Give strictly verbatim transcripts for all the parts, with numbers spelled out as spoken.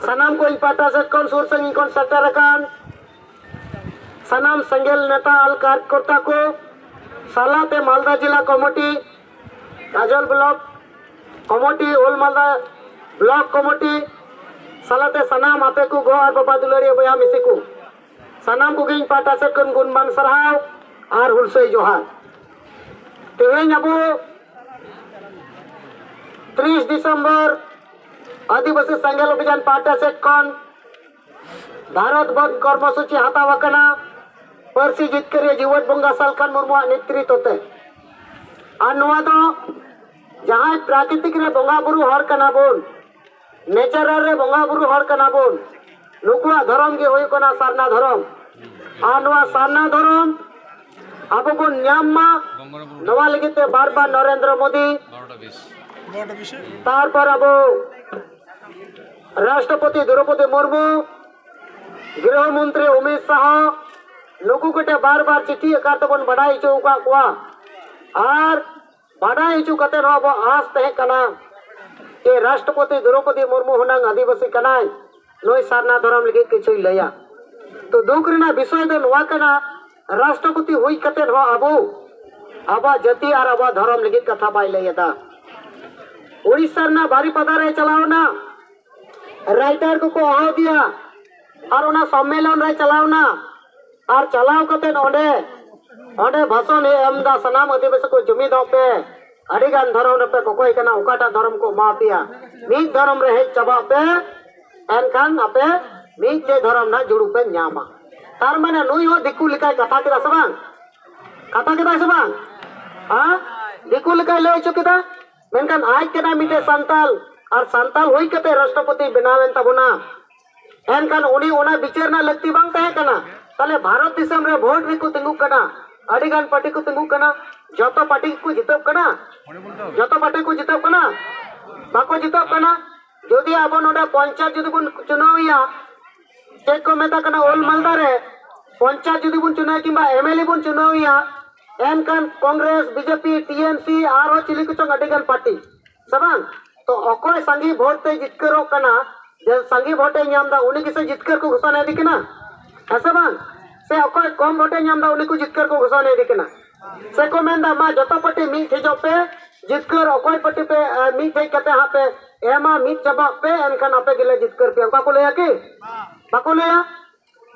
ᱥᱟᱱᱟᱢ ᱠᱚ ᱤᱧ ᱯᱟᱦᱴᱟ ᱥᱮᱫ ᱠᱷᱚᱱ ᱥᱩᱨ ᱥᱟᱺᱜᱤᱧ ᱠᱷᱚᱱ ᱥᱮᱴᱮᱨ ᱟᱠᱟᱱ ᱥᱟᱱᱟᱢ ᱥᱮᱸᱜᱮᱞ ᱱᱮᱛᱟ ᱟᱨ ᱠᱟᱨᱡᱚᱠᱚᱨᱛᱟ ᱠᱚ ᱥᱟᱞᱟᱛᱮ ᱢᱟᱞᱫᱟ ᱡᱮᱞᱟ ᱠᱚᱢᱤᱴᱤ, ᱜᱟᱡᱚᱞ ᱵᱞᱚᱠ ᱠᱚᱢᱤᱴᱤ, ᱚᱞ ᱢᱟᱞᱫᱟ ᱵᱞᱚᱠ ᱠᱚᱢᱤᱴᱤ ᱥᱟᱞᱟᱛᱮ ᱥᱟᱱᱟᱢ ᱟᱯᱮ ᱠᱚ ᱜᱚ ᱟᱨ ᱵᱟᱵᱟ ᱫᱩᱞᱟᱹᱲᱤᱭᱟᱹ ᱵᱚᱭᱦᱟ ᱢᱤᱥᱤ ᱠᱚ ᱥᱟᱱᱟᱢ ᱠᱚᱜᱮ ᱤᱧ ᱯᱟᱦᱴᱟ ᱥᱮᱫ ᱠᱷᱚᱱ ᱜᱩᱱᱢᱟᱱ ᱥᱟᱨᱦᱟᱣ ᱟᱨ ᱦᱩᱞᱥᱟᱹᱭ ᱡᱚᱦᱟᱨ᱾ ᱛᱮᱦᱮᱧ ᱟᱵᱚ ᱛᱤᱨᱤᱥ ᱰᱤᱥᱮᱢᱵᱚᱨ ᱟᱹᱫᱤᱵᱟᱹᱥᱤ ᱥᱮᱸᱜᱮᱞ ᱚᱵᱷᱤᱡᱟᱱ ᱯᱟᱦᱴᱟ ᱥᱮᱫ ᱠᱷᱚᱱ ᱵᱷᱟᱨᱚᱛ ᱵᱚᱸᱫᱽ ᱠᱚᱨᱢᱚᱥᱩᱪᱤ ᱦᱟᱛᱟᱣ ᱟᱠᱟᱱᱟ ᱯᱟᱹᱨᱥᱤ ᱡᱤᱛᱠᱟᱹᱨᱤᱭᱟᱹ ᱡᱤᱣᱮᱫ ᱵᱚᱸᱜᱟ ᱥᱟᱞᱠᱷᱟᱱ ᱢᱩᱨᱢᱩᱣᱟᱜ ᱱᱮᱛᱨᱤᱛᱵ ᱛᱮ᱾ ᱟᱨ ᱱᱚᱣᱟ ᱫᱚ ᱡᱟᱦᱟᱸᱭ ᱯᱨᱟᱠᱨᱤᱛᱤᱠ ᱨᱮ ᱵᱚᱸᱜᱟ ᱵᱩᱨᱩ ᱦᱚᱲ ᱠᱟᱱᱟ ᱵᱚᱱ, ᱱᱮᱪᱟᱨᱟᱞ ᱨᱮ ᱵᱚᱸᱜᱟ ᱵᱩᱨᱩ ᱦᱚᱲ ᱠᱟᱱᱟ ᱵᱚᱱ, ᱱᱩᱠᱩᱣᱟᱜ ᱫᱷᱚᱨᱚᱢ ᱜᱮ ᱦᱩᱭᱩᱜ ᱠᱟᱱᱟ ᱥᱟᱨᱱᱟ ᱫᱷᱚᱨᱚᱢ᱾ ᱟᱨ ᱱᱚᱣᱟ ᱥᱟᱨᱱᱟ ᱫᱷᱚᱨᱚᱢ ᱟᱵᱚ ᱵᱚᱱ ᱧᱟᱢ ᱢᱟ, ᱱᱚᱣᱟ ᱞᱟᱹᱜᱤᱫ ᱛᱮ ᱵᱟᱨ ᱵᱟᱨ ᱱᱚᱨᱮᱱᱫᱨᱚ ᱢᱳᱫᱤ, ᱛᱟᱨᱯᱚᱨ ᱟᱵᱚ ᱨᱟᱥᱴᱨᱚᱯᱚᱛᱤ ᱫᱨᱚᱣᱯᱚᱫᱤ ᱢᱩᱨᱢᱩ, ᱜᱨᱤᱦᱚ ᱢᱚᱱᱛᱨᱤ ᱚᱢᱤᱛ ᱥᱟᱦᱚ, ᱱᱩᱠᱩ ᱠᱚᱴᱷᱮᱱ ᱵᱟᱨ ᱵᱟᱨ ᱪᱤᱴᱷᱤ ᱟᱠᱟᱨ ᱛᱮᱵᱚᱱ ᱵᱟᱰᱟᱭ ᱦᱚᱪᱚ ᱟᱠᱟᱫ ᱠᱚᱣᱟ᱾ ᱟᱨ ᱵᱟᱰᱟᱭ ᱦᱚᱪᱚ ᱠᱟᱛᱮ ᱦᱚᱸ ᱟᱵᱚᱣᱟᱜ ᱟᱸᱥ ᱛᱟᱦᱮᱸ ᱠᱟᱱᱟ ᱡᱮ ᱨᱟᱥᱴᱨᱚᱯᱚᱛᱤ ᱫᱨᱚᱣᱯᱚᱫᱤ ᱢᱩᱨᱢᱩ ᱦᱩᱱᱟᱹᱝ ᱟᱹᱫᱤᱵᱟᱹᱥᱤ ᱠᱟᱱᱟᱭ, ᱱᱩᱭ ᱥᱟᱨᱱᱟ ᱫᱷᱚᱨᱚᱢ ᱞᱟᱹᱜᱤᱫ ᱠᱤᱪᱷᱩᱭ ᱞᱟᱹᱭᱟ᱾ ᱛᱚ ᱫᱩᱠ ᱨᱮᱱᱟᱜ ᱵᱤᱥᱚᱭ ᱫᱚ ᱱᱚᱣᱟ ᱠᱟᱱᱟ, ᱨᱟᱥᱴᱨᱚᱯᱚᱛᱤ ᱦᱩᱭ ᱠᱟᱛᱮ ᱦᱚᱸ ᱟᱵᱚ ᱟᱵᱚᱣᱟᱜ ᱡᱟᱹᱛᱤ ᱟᱨ ᱟᱵᱚᱣᱟᱜ ᱫᱷᱚᱨᱚᱢ ᱞᱟᱹᱜᱤᱫ ᱠᱟᱛᱷᱟ ᱵᱟᱭ ᱞᱟᱹᱭ ᱮᱫᱟ᱾ ᱩᱲᱤᱥᱥᱟ ᱨᱮᱱᱟᱜ ᱵᱟᱨᱤᱯᱟᱫᱟ ᱨᱮ ᱪᱟᱞᱟᱣ ᱮᱱᱟ, ᱨᱟᱭᱴᱟᱨ ᱠᱚᱠᱚ ᱦᱚᱦᱚ ᱟᱫᱮᱭᱟ ᱟᱨ ᱚᱱᱟ ᱥᱚᱢᱢᱮᱞᱚᱱ ᱨᱮ ᱪᱟᱞᱟᱣ ᱮᱱᱟ᱾ ᱟᱨ ᱪᱟᱞᱟᱣ ᱠᱟᱛᱮ ᱚᱸᱰᱮ, ᱚᱸᱰᱮ ᱵᱷᱟᱥᱚᱱ ᱮ ᱮᱢ ᱮᱫᱟ, ᱥᱟᱱᱟᱢ ᱟᱹᱫᱤᱵᱟᱹᱥᱤ ᱠᱚ ᱡᱩᱢᱤᱫᱚᱜ ᱯᱮ, ᱟᱹᱰᱤ ᱜᱟᱱ ᱫᱷᱚᱨᱚᱢ ᱨᱮᱯᱮ ᱠᱚᱠᱚᱭ ᱠᱟᱱᱟ, ᱚᱠᱟᱴᱟᱜ ᱫᱷᱚᱨᱚᱢ ᱠᱚ ᱮᱢᱟ ᱯᱮᱭᱟ, ᱢᱤᱫ ᱫᱷᱚᱨᱚᱢ ᱨᱮ ᱦᱮᱡ ᱪᱟᱵᱟᱜ ᱯᱮ, ᱮᱱᱠᱷᱟᱱ ᱟᱯᱮ ᱢᱤᱫᱴᱮᱡ ᱫᱷᱚᱨᱚᱢ ᱨᱮᱱᱟᱜ ᱡᱩᱲᱩ ᱯᱮ ᱧᱟᱢᱟ᱾ ᱛᱟᱨ ᱢᱟᱱᱮ ᱱᱩᱭ ᱦᱚᱸ ᱫᱤᱠᱩ ᱞᱮᱠᱟᱭ ᱠᱟᱛᱷᱟ ᱠᱮᱫᱟ ᱥᱮ ᱵᱟᱝ? ᱠᱟᱛᱷᱟ ᱠᱮᱫᱟᱭ ᱥᱮ ᱵᱟᱝ? ᱦᱮᱸ, ᱫᱤᱠᱩ ᱞᱮᱠᱟᱭ ᱞᱟᱹᱭ ᱦᱚᱪᱚ ᱠᱮᱫᱟ᱾ ᱢᱮᱱᱠᱷᱟᱱ ᱟᱡ ᱠᱟᱱᱟᱭ ᱢᱤᱫᱴᱮᱡ ᱥᱟᱱᱛᱟᱞ, ᱟᱨ ᱥᱟᱱᱛᱟᱞ ᱦᱩᱭ ᱠᱟᱛᱮ ᱨᱟᱥᱴᱨᱚᱯᱚᱛᱤ ᱵᱮᱱᱟᱣᱮᱱ ᱛᱟᱵᱚᱱᱟ᱾ ᱮᱱᱠᱷᱟᱱ ᱩᱱᱤ ᱚᱱᱟ ᱵᱤᱪᱟᱹᱨ ᱨᱮᱱᱟᱜ ᱞᱟᱹᱠᱛᱤ ᱵᱟᱝ ᱛᱟᱦᱮᱸ ᱠᱟᱱᱟ᱾ ᱛᱟᱦᱞᱮ ᱵᱷᱟᱨᱚᱛ ᱫᱤᱥᱚᱢ ᱨᱮ ᱵᱷᱳᱴ ᱨᱮᱠᱚ ᱛᱤᱸᱜᱩᱜ ᱠᱟᱱᱟ, ᱟᱹᱰᱤ ᱜᱟᱱ ᱯᱟᱨᱴᱤ ᱠᱚ ᱛᱤᱸᱜᱩᱜ ᱠᱟᱱᱟ, ᱡᱚᱛᱚ ᱯᱟᱨᱴᱤ ᱜᱮᱠᱚ ᱡᱤᱛᱟᱹᱜ ᱠᱟᱱᱟ? ᱡᱚᱛᱚ ᱯᱟᱨᱴᱤ ᱠᱚ ᱡᱤᱛᱟᱹᱜ ᱠᱟᱱᱟ? ᱵᱟᱠᱚ ᱡᱤᱛᱟᱹᱜ ᱠᱟᱱᱟ᱾ ᱡᱩᱫᱤ ᱟᱵᱚ ᱱᱚᱰᱮ ᱯᱚᱧᱪᱟᱭᱮᱛ ᱡᱩᱫᱤ ᱵᱚᱱ ᱪᱩᱱᱟᱹᱣ ᱮᱭᱟ, ᱪᱮᱫ ᱠᱚ ᱢᱮᱛᱟᱜ ᱠᱟᱱᱟ, ᱚᱞ ᱢᱟᱞᱫᱟ ᱨᱮ ᱯᱚᱧᱪᱟᱭᱮᱛ ᱡᱩᱫᱤ ᱵᱚᱱ ᱪᱩᱱᱟᱹᱣ ᱠᱤᱝᱵᱟ ᱮᱢ ᱮᱞ ᱮ ᱵᱚᱱ ᱪᱩᱱᱟᱹᱣ ᱮᱭᱟ, ᱮᱱᱠᱷᱟᱱ Congress, B J P, T M C ᱟᱨᱦᱚᱸ ᱪᱤᱞᱤ ᱠᱚᱪᱚᱝ ᱟᱹᱰᱤ ᱜᱟᱱ ᱯᱟᱨᱴᱤ, ᱥᱮ ᱵᱟᱝ? ᱛᱚ ᱚᱠᱚᱭ ᱥᱟᱸᱜᱮ ᱵᱷᱳᱴ ᱛᱮ ᱡᱤᱛᱠᱟᱹᱨᱚᱜ ᱠᱟᱱᱟ, ᱡᱮ ᱥᱟᱸᱜᱮ ᱵᱷᱳᱴᱮ ᱧᱟᱢ ᱮᱫᱟ, ᱩᱱᱤ ᱜᱮᱥᱮ ᱡᱤᱛᱠᱟᱹᱨ ᱠᱚ ᱜᱷᱳᱥᱚᱱᱟ ᱤᱫᱤ ᱠᱟᱱᱟ, ᱦᱮᱸ ᱥᱮ ᱵᱟᱝ? ᱥᱮ ᱚᱠᱚᱭ ᱠᱚᱢ ᱵᱷᱳᱴᱮ ᱧᱟᱢ ᱮᱫᱟ, ᱩᱱᱤ ᱠᱚ ᱡᱤᱛᱠᱟᱹᱨ ᱠᱚ ᱜᱷᱳᱥᱚᱱᱟ ᱤᱫᱤ ᱠᱟᱱᱟ? ᱥᱮ ᱠᱚ ᱢᱮᱱᱫᱟ, ᱢᱟ ᱡᱚᱛᱚ ᱯᱟᱨᱴᱤ ᱢᱤᱫ ᱴᱷᱮᱡᱚᱜ ᱯᱮ, ᱡᱤᱛᱠᱟᱹᱨ ᱚᱠᱚᱭ ᱯᱟᱨᱴᱤ ᱯᱮ ᱮ, ᱢᱤᱫ ᱴᱷᱮᱡ ᱠᱟᱛᱮ ᱦᱟᱸᱜ ᱯᱮ ᱮᱢᱟ, ᱢᱤᱫ ᱪᱟᱵᱟᱜ ᱯᱮ, ᱮᱱᱠᱷᱟᱱ ᱟᱯᱮ ᱜᱮᱞᱮ ᱡᱤᱛᱠᱟᱹᱨ ᱯᱮᱭᱟ, ᱚᱱᱠᱟ ᱠᱚ ᱞᱟᱹᱭᱟ ᱠᱤ? ᱵᱟᱠᱚ ᱞᱟᱹᱭᱟ᱾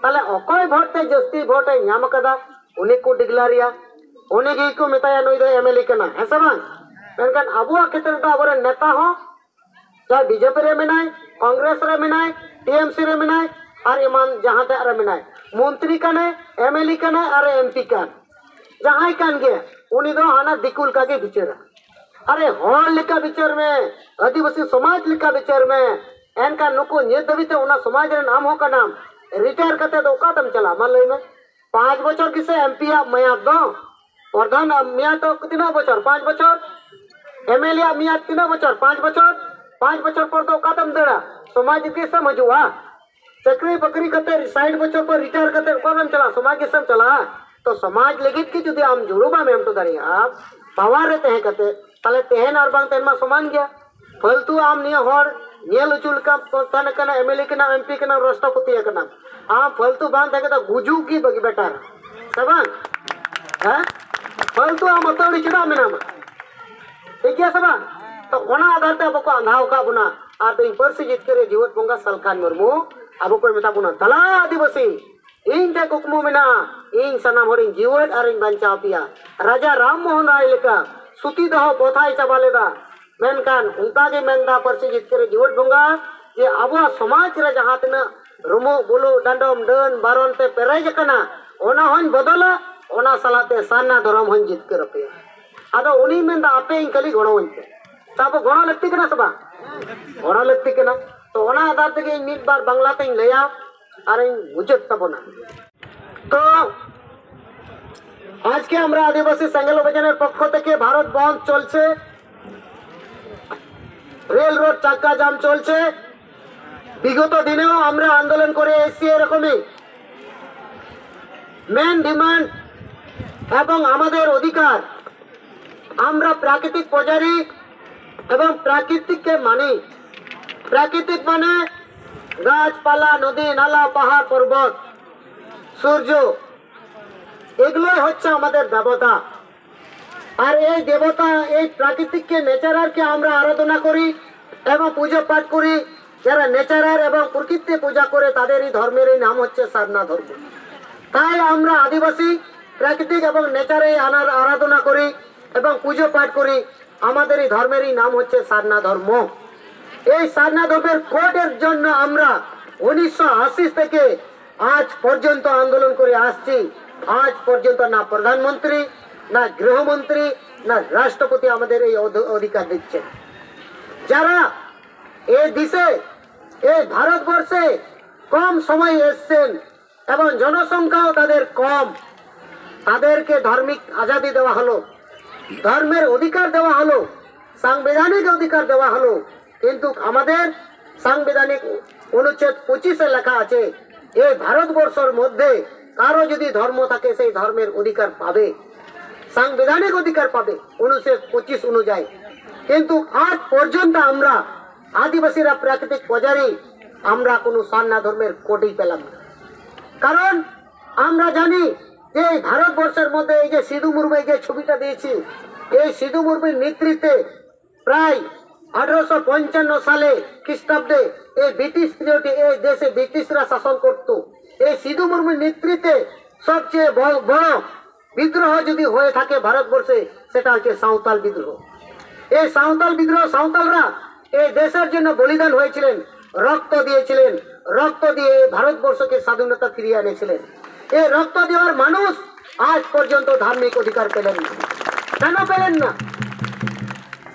ᱛᱟᱦᱞᱮ ᱚᱠᱚᱭ ᱵᱷᱳᱴ ᱛᱮ ᱡᱟᱹᱥᱛᱤ ᱵᱷᱳᱴ ᱮ ᱧᱟᱢ ᱟᱠᱟᱫᱟ, ᱩᱱᱤ ᱠᱚ ᱰᱤᱜᱽᱞᱟᱨᱮᱭᱟ, ᱩᱱᱤ ᱜᱮᱠᱚ ᱢᱮᱛᱟᱭᱟ ᱱᱩᱭ ᱫᱚ ᱮᱢᱮᱞᱮ ᱠᱟᱱᱟ, ᱦᱮᱸ ᱥᱮ ᱵᱟᱝ? ᱢᱮᱱᱠᱷᱟᱱ ᱟᱵᱚᱣᱟᱜ ᱠᱷᱮᱛᱨᱮ ᱫᱚ ᱟᱵᱚᱨᱮᱱ ᱱᱮᱛᱟ ᱦᱚᱸ, ᱪᱟᱦᱮ ᱵᱤᱡᱮᱯᱤ ᱨᱮ ᱢᱮᱱᱟᱭ, ᱠᱚᱝᱜᱨᱮᱥ ᱨᱮ ᱢᱮᱱᱟᱭ, ᱴᱤᱮᱢᱥᱤ ᱨᱮ ᱢᱮᱱᱟᱭ, ᱟᱨ ᱮᱢᱟᱱ ᱡᱟᱦᱟᱸ ᱴᱟᱜ ᱨᱮ ᱢᱮᱱᱟᱭ, ᱢᱚᱱᱛᱨᱤ ᱠᱟᱱᱟᱭ, ᱮᱢᱮᱞᱮ ᱠᱟᱱᱟᱭ ᱟᱨ ᱮᱢᱯᱤ ᱠᱟᱱ, ᱡᱟᱦᱟᱸᱭ ᱠᱟᱱ ᱜᱮ, ᱩᱱᱤ ᱫᱚ ᱦᱟᱱᱟ ᱫᱤᱠᱩ ᱞᱮᱠᱟ ᱜᱮ ᱵᱤᱪᱟᱹᱨᱟ᱾ ᱟᱨᱮ, ᱦᱚᱲ ᱞᱮᱠᱟ ᱵᱤᱪᱟᱹᱨ ᱢᱮ, ᱟᱹᱫᱤᱵᱟᱹᱥᱤ ᱥᱚᱢᱟᱡᱽ ᱞᱮᱠᱟ ᱵᱤᱪᱟᱹᱨ ᱢᱮ᱾ ᱮᱱᱠᱷᱟᱱ ᱱᱩᱠᱩ ᱱᱤᱛ ᱫᱷᱟᱹᱵᱤᱡ ᱛᱮ ᱚᱱᱟ ᱥᱚᱢᱟᱡᱽ ᱨᱮᱱ ᱟᱢ ᱦᱚᱸ ᱠᱟᱱᱟᱢ, ᱨᱤᱴᱟᱭᱟᱨ ᱠᱟᱛᱮ ᱫᱚ ᱚᱠᱟ ᱛᱮᱢ ᱪᱟᱞᱟᱜᱼᱟ? ᱢᱟ ᱞᱟᱹᱭ ᱢᱮ᱾ ᱯᱟᱸᱪ ᱵᱚᱪᱷᱚᱨ ᱜᱮᱥᱮ ᱮᱢᱯᱤ ᱟᱜ ᱢᱮᱭᱟᱫ ᱫᱚ᱾ ᱯᱨᱚᱫᱷᱟᱱ ᱟᱜ ᱢᱮᱭᱟᱫ ᱫᱚ ᱛᱤᱱᱟᱹᱜ ᱵᱚᱪᱷᱚᱨ? ᱯᱟᱸᱪ ᱵᱚᱪᱷᱚᱨ᱾ ᱮᱢᱮᱞᱮ ᱟᱜ ᱢᱮᱭᱟᱫ ᱛᱤᱱᱟᱹᱜ ᱵᱚᱪᱷᱚᱨ? ᱯᱟᱸᱪ ᱵᱚᱪᱷᱚᱨ᱾ ᱯᱟᱸᱪ ᱵᱚᱪᱷᱚᱨ ᱯᱚᱨ ᱫᱚ ᱚᱠᱟ ᱛᱮᱢ ᱫᱟᱹᱲᱟ? ᱥᱚᱢᱟᱡᱽ ᱜᱮ ᱥᱮᱢ ᱦᱤᱡᱩᱜᱼᱟ᱾ ᱪᱟᱹᱠᱨᱤ ᱵᱟᱹᱠᱨᱤ ᱠᱟᱛᱮ ᱥᱟᱴ ᱵᱚᱪᱷᱚᱨ ᱯᱚᱨ ᱨᱤᱴᱟᱭᱟᱨ ᱠᱟᱛᱮ ᱚᱠᱟ ᱨᱮᱢ ᱪᱟᱞᱟᱜᱼᱟ? ᱥᱚᱢᱟᱡᱽ ᱜᱮ ᱥᱮᱢ ᱪᱟᱞᱟᱜᱼᱟ᱾ ᱛᱚ ᱥᱚᱢᱟᱡᱽ ᱞᱟᱹᱜᱤᱫ ᱜᱮ ᱡᱩᱫᱤ ᱟᱢ ᱡᱩᱲᱩ ᱵᱟᱢ ᱮᱢ ᱦᱚᱴᱚ ᱫᱟᱲᱮᱭᱟᱜᱼᱟ, ᱯᱟᱣᱟᱨ ᱨᱮ ᱛᱟᱦᱮᱸ ᱠᱟᱛᱮ, ᱛᱟᱦᱞᱮ ᱛᱟᱦᱮᱱ ᱟᱨ ᱵᱟᱝ ᱛᱟᱦᱮᱱ ᱢᱟ ᱥᱚᱢᱟᱱ ᱜᱮᱭᱟ᱾ ᱯᱷᱟᱞᱛᱩ ᱟᱢ ᱱᱤᱭᱟᱹ ᱦᱚᱲ ᱧᱮᱞ ᱦᱚᱪᱚ ᱞᱮᱠᱟᱢ ᱛᱟᱦᱮᱱ ᱠᱟᱱᱟ, ᱮᱢᱮᱞᱮ ᱠᱟᱱᱟᱢ, ᱮᱢᱯᱤ ᱠᱟᱱᱟᱢ, ᱨᱟᱥᱴᱨᱚᱯᱚᱛᱤ ᱠᱟᱱᱟᱢ, ᱟᱢ ᱯᱷᱟᱞᱛᱩ ᱵᱟᱝ ᱛᱟᱦᱮᱸ ᱠᱟᱛᱮ ᱜᱩᱡᱩᱜ ᱜᱮ ᱵᱟᱹᱜᱤ ᱵᱮᱴᱟᱨ, ᱥᱮ ᱵᱟᱝ? ᱦᱮᱸ? ᱯᱷᱟᱞᱛᱩ ᱟᱢ ᱟᱹᱛᱟᱹᱲᱤ ᱪᱮᱫᱟᱜ ᱢᱮᱱᱟᱢᱟ? ᱴᱷᱤᱠ ᱜᱮᱭᱟ ᱥᱮ ᱵᱟᱝ? ᱛᱚ ᱚᱱᱟ ᱟᱫᱷᱟᱨ ᱛᱮ ᱟᱵᱚ ᱠᱚ ᱟᱸᱫᱷᱟᱣ ᱟᱠᱟᱫ ᱵᱚᱱᱟ᱾ ᱟᱨ ᱛᱮᱦᱮᱧ ᱯᱟᱹᱨᱥᱤ ᱡᱤᱛᱠᱟᱹᱨ ᱨᱮ ᱡᱤᱣᱮᱫ ᱵᱚᱸᱜᱟ ᱥᱟᱞᱠᱷᱟᱱ ᱢᱩᱨᱢᱩ ᱟᱵᱚ ᱠᱚᱭ ᱢᱮᱛᱟ ᱵᱚᱱᱟ, ᱛᱟᱞᱟ ᱟᱹᱫᱤᱵᱟᱹᱥᱤ, ᱤᱧ ᱴᱷᱮᱱ ᱠᱩᱠᱢᱩ ᱢᱮᱱᱟᱜᱼᱟ, ᱤᱧ ᱥᱟᱱᱟᱢ ᱦᱚᱲᱤᱧ ᱡᱤᱣᱮᱫ ᱟᱨᱤᱧ ᱵᱟᱧᱪᱟᱣ ᱯᱮᱭᱟ᱾ ᱨᱟᱡᱟ ᱨᱟᱢ ᱢᱳᱦᱚᱱ ᱨᱟᱭ ᱞᱮᱠᱟ ᱥᱩᱛᱤ ᱫᱟᱦᱚ ᱵᱚᱛᱷᱟᱭ ᱪᱟᱵᱟ ᱞᱮᱫᱟ᱾ ᱢᱮᱱᱠᱷᱟᱱ ᱚᱱᱠᱟ ᱜᱮ ᱢᱮᱱᱫᱟ ᱯᱟᱹᱨᱥᱤ ᱡᱤᱛᱠᱟᱹᱨ ᱨᱮ ᱡᱤᱣᱮᱫ ᱵᱚᱸᱜᱟ, ᱡᱮ ᱟᱵᱚᱣᱟᱜ ᱥᱚᱢᱟᱡᱽ ᱨᱮ ᱡᱟᱦᱟᱸ ᱛᱤᱱᱟᱹᱜ ᱨᱩᱢᱩᱜ ᱵᱩᱞᱩᱜ ᱰᱟᱸᱰᱚᱢ ᱰᱟᱹᱱ ᱵᱟᱨᱚᱱ ᱛᱮ ᱯᱮᱨᱮᱡ ᱟᱠᱟᱱᱟ, ᱚᱱᱟ ᱦᱚᱸᱧ ᱵᱚᱫᱚᱞᱟ, ᱚᱱᱟ ᱥᱟᱞᱟᱜ ᱛᱮ ᱥᱟᱨᱱᱟ ᱫᱷᱚᱨᱚᱢ ᱦᱚᱸᱧ ᱡᱤᱛᱠᱟᱹᱨ ᱟᱯᱮᱭᱟ᱾ ᱟᱫᱚ ᱩᱱᱤᱭ ᱢᱮᱱᱫᱟ, ᱟᱯᱮ ᱤᱧ ᱠᱷᱟᱹᱞᱤ ᱜᱚᱲᱚᱣᱟᱹᱧ ᱯᱮ᱾ ᱛᱚ ᱟᱵᱚ ᱜᱚᱲᱚ ᱞᱟᱹᱠᱛᱤ ᱠᱟᱱᱟ ᱥᱮ ᱵᱟᱝ? ᱜᱚᱲᱚ ᱞᱟᱹᱠᱛᱤ ᱠᱟᱱᱟ᱾ ᱛᱚ ᱚᱱᱟ ᱟᱫᱷᱟᱨ ᱛᱮᱜᱮ ᱤᱧ ᱢᱤᱫ ᱵᱟᱨ ᱵᱟᱝᱞᱟ ᱛᱮᱧ ᱞᱟᱹᱭᱟ ᱟᱨᱤᱧ ᱢᱩᱪᱟᱹᱫ ᱛᱟᱵᱚᱱᱟ᱾ তো আজকে আমরা আদিবাসী সেঙ্গেল অভিযানের পক্ষ থেকে ভারত বন্ধ চলছে, রেল রোড চাক্কা জাম চলছে। বিগত দিনেও আমরা আন্দোলন করে এসেছি এরকমই। মেন ডিমান্ড এবং আমাদের অধিকার, আমরা প্রাকৃতিক পূজারী এবং প্রাকৃতিককে মানি। প্রাকৃতিক মানে গাছপালা, নদী, নালা, পাহাড়, পর্বত, সূর্য, এগুলোই হচ্ছে আমাদের দেবতা। আর এই দেবতা, এই প্রাকৃতিককে, নেচারারকে আমরা আরাধনা করি এবং পুজো পাঠ করি। যারা নেচারার এবং প্রকৃতি পূজা করে, তাদেরই ধর্মের এই নাম হচ্ছে সারনা ধর্ম। তাই আমরা আদিবাসী প্রাকৃতিক এবং নেচারে আনার আরাধনা করি এবং পুজো পাঠ করি। আমাদের এই ধর্মেরই নাম হচ্ছে সারনা ধর্ম। এই সারনা ধর্মের কোডের জন্য আমরা উনিশশো আশি থেকে আজ পর্যন্ত আন্দোলন করে আসছি। আজ পর্যন্ত না প্রধানমন্ত্রী, না গৃহমন্ত্রী, না রাষ্ট্রপতি আমাদের এই অধ- অধিকার দিচ্ছেন। যারা এই দেশে, এই ভারতবর্ষে কম সময় এসছেন এবং জনসংখ্যাও তাদের কম, তাদেরকে ধার্মিক আজাদি দেওয়া হলো, ধর্মের অধিকার দেওয়া হলো, সাংবিধানিক অধিকার দেওয়া হলো, কিন্তু আমাদের সাংবিধানিক অনুচ্ছেদ পঁচিশে লেখা আছে, এই ভারতবর্ষের মধ্যে কারো যদি ধর্ম থাকে, সেই ধর্মের অধিকার পাবে, সাংবিধানিক অধিকার পাবে অনুচ্ছেদ পঁচিশ অনুযায়ী। কিন্তু আজ পর্যন্ত আমরা আদিবাসীরা প্রাকৃতিক পূজারী, আমরা কোনো সারনা ধর্মের কোডই পেলাম না। কারণ আমরা জানি যে এই ভারতবর্ষের মধ্যে এই যে সিধু মুর্মু এই যে ছবিটা দিয়েছি, এই সিধু মুর্মুর নেতৃত্বে প্রায় আঠারোশো পঞ্চান্ন সালে খ্রিস্টাব্দে এই ব্রিটিশ পিরিয়ডে এই দেশে ব্রিটিশরা শাসন করত। এই সিধু মুর্মুর নেতৃত্বে সবচেয়ে ব- বড় বিদ্রোহ যদি হয়ে থাকে ভারতবর্ষে, সেটা হচ্ছে সাঁওতাল বিদ্রোহ। এই সাঁওতাল বিদ্রোহ, সাঁওতালরা এই দেশের জন্য বলিদান হয়েছিলেন, রক্ত দিয়েছিলেন, রক্ত দিয়ে এই ভারতবর্ষকে স্বাধীনতা ফিরিয়ে এনেছিলেন। এই রক্ত দেওয়ার মানুষ আজ পর্যন্ত ধার্মিক অধিকার পেলেন না। কেন পেলেন না?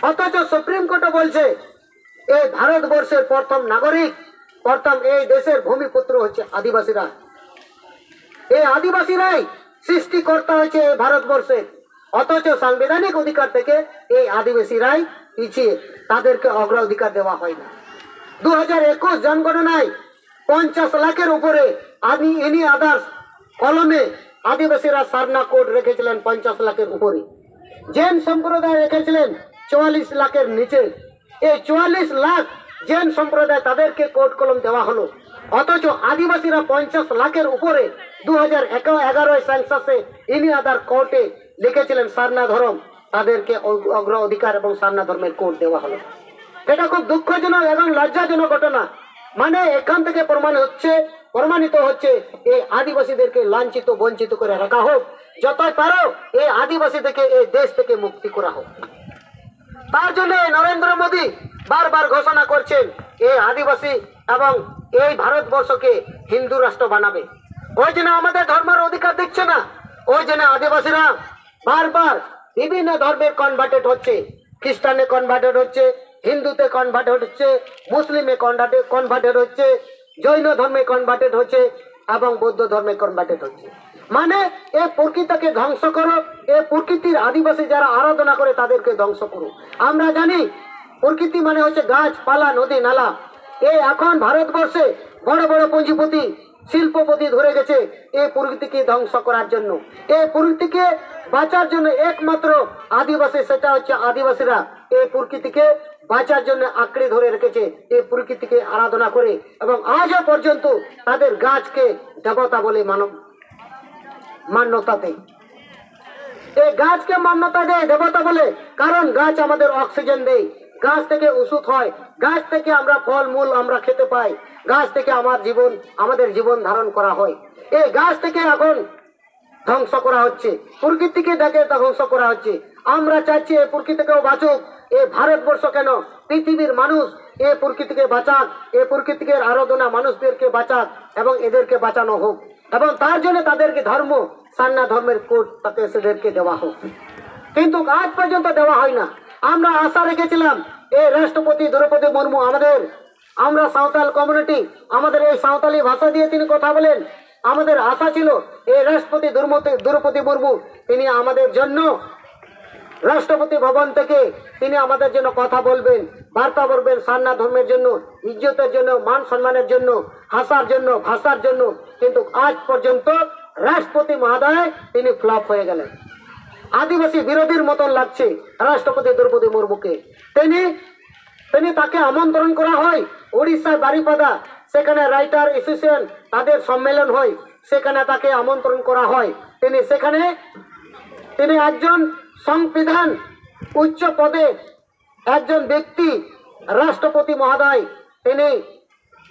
অথচ সুপ্রিম কোর্টও বলছে এই ভারতবর্ষের প্রথম নাগরিক, প্রথম এই দেশের ভূমিপুত্র হচ্ছে আদিবাসীরা। এই আদিবাসীরাই সৃষ্টিকর্তা হচ্ছে এই ভারতবর্ষে, অথচ সাংবিধানিক অধিকার থেকে এই আদিবাসীরাই পিছিয়ে, তাদেরকে অগ্রাধিকার দেওয়া হয় না। দু হাজার একুশ জনগণনায় পঞ্চাশ লাখের উপরে আদি এনি আদার্স কলমে আদিবাসীরা সারনা কোড রেখেছিলেন পঞ্চাশ লাখের উপরে, জেন সম্প্রদায় রেখেছিলেন চুয়াল্লিশ লাখের নিচে। এই চুয়াল্লিশ লাখ জেন সম্প্রদায়, তাদেরকে কোড কলম দেওয়া হলো। অথচ আদিবাসীরা পঞ্চাশ লাখের উপরে দু হাজার এগারোয় সেন্সাসে ইনি আদার কোর্টে লিখেছিলেন সারনা ধর্ম, তাদেরকে অগ- অগ্র অধিকার এবং সারনা ধর্মের কোড দেওয়া হলো। এটা খুব দুঃখজনক এবং লজ্জাজনক ঘটনা। মানে এখান থেকে প্রমাণ হচ্ছে, প্রমাণিত হচ্ছে এই আদিবাসীদেরকে লাঞ্ছিত বঞ্চিত করে রাখা হোক। যত পারো এই আদিবাসী থেকে, এই দেশ থেকে মুক্তি করা হোক। তার জন্য এই নরেন্দ্র মোদী বারবার ঘোষণা করছেন এই আদিবাসী এবং এই ভারতবর্ষকে হিন্দু রাষ্ট্র বানাবে। ওই জন্য আমাদের ধর্মের অধিকার দিচ্ছে না, ওই জন্য আদিবাসীরা বারবার বিভিন্ন ধর্মে কনভার্টেড হচ্ছে, খ্রিস্টানে কনভার্টেড হচ্ছে, হিন্দুতে কনভার্টেড হচ্ছে, মুসলিমে কনভার্টেড হচ্ছে, জৈন ধর্মে কনভার্টেড হচ্ছে এবং বৌদ্ধ ধর্মে কনভার্টেড হচ্ছে। মানে এই প্রকৃতিকে ধ্বংস করো, এই প্রকৃতির আদিবাসী যারা আরাধনা করে তাদেরকে ধ্বংস করো। আমরা জানি প্রকৃতি মানে হচ্ছে গাছপালা, নদী নালা। এই এখন ভারতবর্ষে বড় বড় পুঁজিপতি, শিল্পপতি ধরে গেছে এই প্রকৃতিকে ধ্বংস করার জন্য। এই প্রকৃতিকে বাঁচার জন্য একমাত্র আদিবাসী, সেটা হচ্ছে আদিবাসীরা এই প্রকৃতিকে বাঁচার জন্য আঁকড়ে ধরে রেখেছে, এই প্রকৃতিকে আরাধনা করে এবং আজও পর্যন্ত তাদের গাছকে দেবতা বলে মানব মান্যতা দেয়। এই গাছকে মান্যতা দেয় দেবতা বলে, কারণ গাছ আমাদের অক্সিজেন দেয়, গাছ থেকে ওষুধ হয়, গাছ থেকে আমরা ফল মূল আমরা খেতে পাই, গাছ থেকে আমার জীবন, আমাদের জীবন ধারণ করা হয়। এই গাছ থেকে এখন ধ্বংস করা হচ্ছে, প্রকৃতিকে ডেকে ধ্বংস করা হচ্ছে। আমরা চাচ্ছি এই প্রকৃতিকেও বাঁচুক, এই ভারতবর্ষ কেন, পৃথিবীর মানুষ এই প্রকৃতিকে বাঁচাক, এই প্রকৃতিকে আরাধনা মানুষদেরকে বাঁচাক এবং এদেরকে বাঁচানো হোক এবং তার জন্য তাদেরকে ধর্ম, সান্না ধর্মের কোড তাতে সেদেরকে দেওয়া হোক। কিন্তু আজ পর্যন্ত দেওয়া হয় না। আমরা আশা রেখেছিলাম এই রাষ্ট্রপতি দ্রৌপদী মুর্মু আমাদের, আমরা সাঁওতাল কমিউনিটি, আমাদের এই সাঁওতালি ভাষা দিয়ে তিনি কথা বলেন। আমাদের আশা ছিল এই রাষ্ট্রপতি দ্রৌপদী দ্রৌপদী মুর্মু তিনি আমাদের জন্য রাষ্ট্রপতি ভবন থেকে তিনি আমাদের জন্য কথা বলবেন, বার্তা বলবেন, সান্না ধর্মের জন্য, ইজ্জতের জন্য, মান সম্মানের জন্য, হাসার জন্য, ভাষার জন্য। কিন্তু আজ পর্যন্ত রাষ্ট্রপতি মহোদয় তিনি ফ্লপ হয়ে গেলেন। আদিবাসী বিরোধীর মতন লাগছে রাষ্ট্রপতি দ্রৌপদী মুর্মুকে। তিনি তিনি, তাকে আমন্ত্রণ করা হয় উড়িষ্যার বারিপদা, সেখানে রাইটার অ্যাসোসিয়েশন তাদের সম্মেলন হয়, সেখানে তাকে আমন্ত্রণ করা হয়। তিনি সেখানে, তিনি একজন সংবিধান উচ্চ পদে একজন ব্যক্তি, রাষ্ট্রপতি মহোদয়, তিনি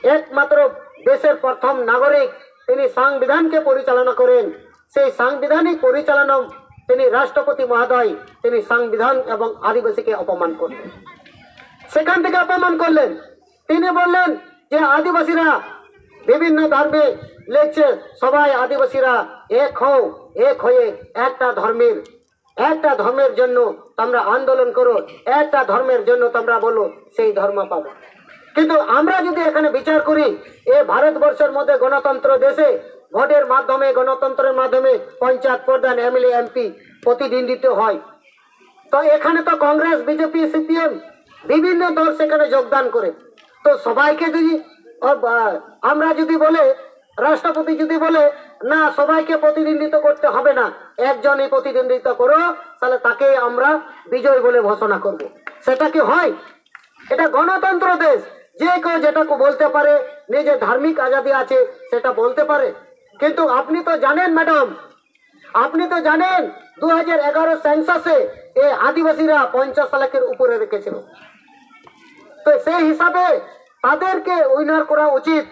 একমাত্র দেশের প্রথম নাগরিক, তিনি সংবিধানকে পরিচালনা করেন। সেই সাংবিধানিক পরিচালনা তিনি রাষ্ট্রপতি মহোদয়, তিনি সংবিধান এবং আদিবাসীকে অপমান করলেন। সেখান থেকে অপমান করলেন। তিনি বললেন যে আদিবাসীরা বিভিন্ন ধর্মে লেখছে, সবাই আদিবাসীরা এক হও, এক হয়ে একটা ধর্মের, একটা ধর্মের জন্য তোমরা আন্দোলন করো, একটা ধর্মের জন্য তোমরা বলো, সেই ধর্ম পাবো। কিন্তু আমরা যদি এখানে বিচার করি, এ ভারতবর্ষের মধ্যে গণতন্ত্র দেশে ভোটের মাধ্যমে, গণতন্ত্রের মাধ্যমে পঞ্চায়েত প্রধান, এমএলএ, এমপি প্রতিনিধিত্ব হয়। তো এখানে তো কংগ্রেস, বিজেপি, সিপিএম বিভিন্ন দল সেখানে যোগদান করে। তো সবাইকে যদি, আহ, আমরা যদি বলে, রাষ্ট্রপতি যদি বলে, "না, সবাইকে প্রতিনিধিত্ব করতে হবে না, একজনই প্রতিনিধিত্ব করো, তাহলে তাকেই আমরা বিজয় বলে ঘোষণা করব।" সেটা কি হয়? এটা গণতন্ত্র দেশ, যে কেউ যেটাকে বলতে পারে, নিজের ধার্মিক আজাদি আছে, সেটা বলতে পারে। কিন্তু আপনি তো জানেন ম্যাডাম, আপনি তো জানেন, দু হাজার এগারো সেন্সাসে এই আদিবাসীরা পঞ্চাশ লাখের উপরে রেখেছিল। তো সেই হিসাবে তাদেরকে উইনার করা উচিত,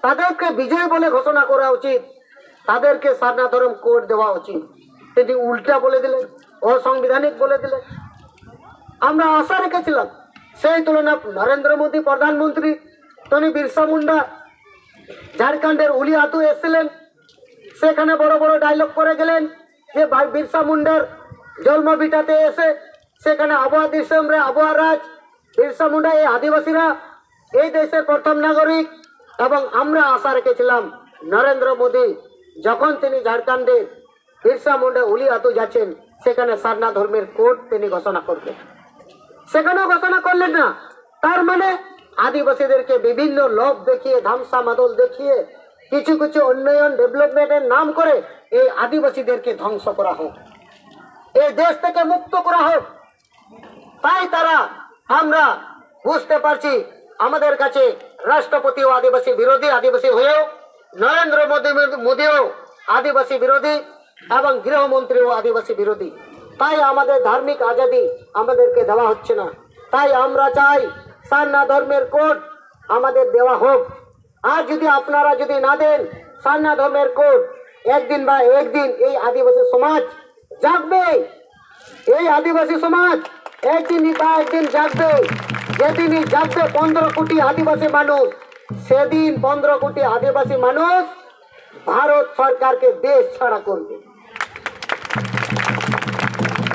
তাদেরকে বিজয় বলে ঘোষণা করা উচিত, তাদেরকে সারনা ধর্ম কোড দেওয়া উচিত। তিনি উল্টা বলে দিলেন, অসাংবিধানিক বলে দিলেন। আমরা আশা রেখেছিলাম, সেই তুলনা নরেন্দ্র মোদী প্রধানমন্ত্রী, তিনি বিরসা মুন্ডা ঝাড়খণ্ডের উলিয়াতু এসেছিলেন, সেখানে বড় বড় ডায়লগ করে গেলেন যে ভাই বিরসা মুন্ডার জন্মভিটাতে এসে সেখানে আবহাওয়া দিসম রে আবহাওয়া রাজ, বিরসা মুন্ডা এই আদিবাসীরা এই দেশের প্রথম নাগরিক। এবং আমরা আশা রেখেছিলাম নরেন্দ্র মোদী যখন তিনি ঝাড়খণ্ডে বিরসা মুন্ডা উলিয়াতু যাচ্ছেন, সেখানে সারনা ধর্মের কোড তিনি ঘোষণা করবেন। সেখানেও ঘোষণা করলেন না। তার মানে আদিবাসীদেরকে বিভিন্ন লোভ দেখিয়ে, ধামসা মাদল দেখিয়ে, কিছু কিছু উন্নয়ন, ডেভেলপমেন্টের নাম করে এই আদিবাসীদেরকে ধ্বংস করা হোক, এই দেশ থেকে মুক্ত করা হোক। তাই তারা, আমরা বুঝতে পারছি আমাদের কাছে রাষ্ট্রপতিও আদিবাসী বিরোধী, আদিবাসী হয়েও নরেন্দ্র মোদী, মোদীও আদিবাসী বিরোধী এবং গৃহমন্ত্রীও আদিবাসী বিরোধী। তাই আমাদের ধার্মিক আজাদি আমাদেরকে দেওয়া হচ্ছে না। তাই আমরা চাই সারনা ধর্মের কোড আমাদের দেওয়া হোক। আর যদি আপনারা যদি না দেন সারনা ধর্মের কোড, একদিন বা একদিন এই আদিবাসী সমাজ জাগবে। এই আদিবাসী সমাজ একদিন বা একদিন জাগবে। যেদিনই জাগবে পনেরো কোটি আদিবাসী মানুষ, সেদিন পনেরো কোটি আদিবাসী মানুষ ভারত সরকারকে দেশ ছাড়া করবে।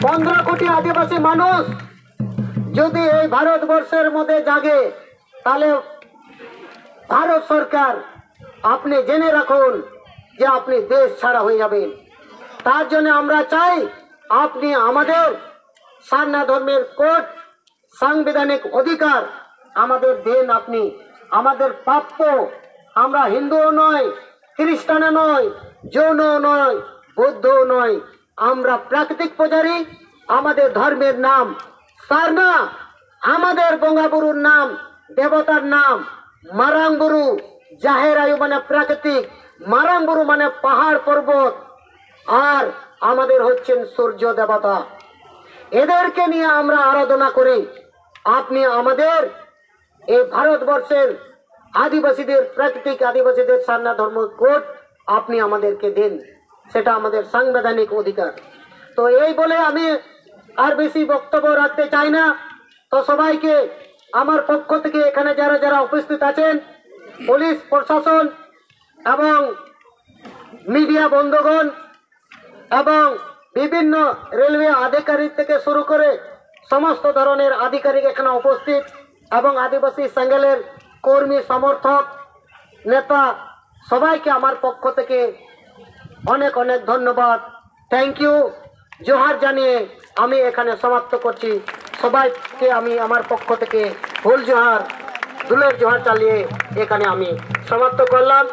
পনেরো কোটি আদিবাসী মানুষ যদি এই ভারতবর্ষের মধ্যে জাগে, তাহলে ভারত সরকার, আপনি জেনে রাখুন যে আপনি দেশ ছাড়া হয়ে যাবেন। তার জন্য আমরা চাই আপনি আমাদের সারনা ধর্মের কোড, সাংবিধানিক অধিকার আমাদের দেন আপনি। আমাদের প্রাপ্য, আমরা হিন্দুও নয়, খ্রিস্টানও নয়, জৈনও নয়, বৌদ্ধও নয়, আমরা প্রাকৃতিক পূজারী। আমাদের ধর্মের নাম সারনা, আমাদের বঙ্গাবুরুর নাম, দেবতার নাম মারাং বুরু, জাহের আয়ু মানে প্রাকৃতিক, মারাং বুরু মানে পাহাড় পর্বত, আর আমাদের হচ্ছেন সূর্য দেবতা। এদেরকে নিয়ে আমরা আরাধনা করি। আপনি আমাদের এই ভারতবর্ষের আদিবাসীদের, প্রাকৃতিক আদিবাসীদের সারনা ধর্ম কোড আপনি আমাদেরকে দিন, সেটা আমাদের সাংবিধানিক অধিকার। তো এই বলে আমি আর বেশি বক্তব্য রাখতে চাই না। তো সবাইকে আমার পক্ষ থেকে এখানে যারা যারা উপস্থিত আছেন, পুলিশ প্রশাসন এবং মিডিয়া বন্ধুগণ এবং বিভিন্ন রেলওয়ে আধিকারিক থেকে শুরু করে সমস্ত ধরনের আধিকারিক এখানে উপস্থিত এবং আদিবাসী সেঙ্গেলের কর্মী, সমর্থক, নেতা, সবাইকে আমার পক্ষ থেকে অনেক অনেক ধন্যবাদ, থ্যাংক ইউ, জোহার জানিয়ে আমি এখানে সমাপ্ত করছি। সবাইকে আমি আমার পক্ষ থেকে হুল জোহার, দুলের জোহার চালিয়ে এখানে আমি সমাপ্ত করলাম।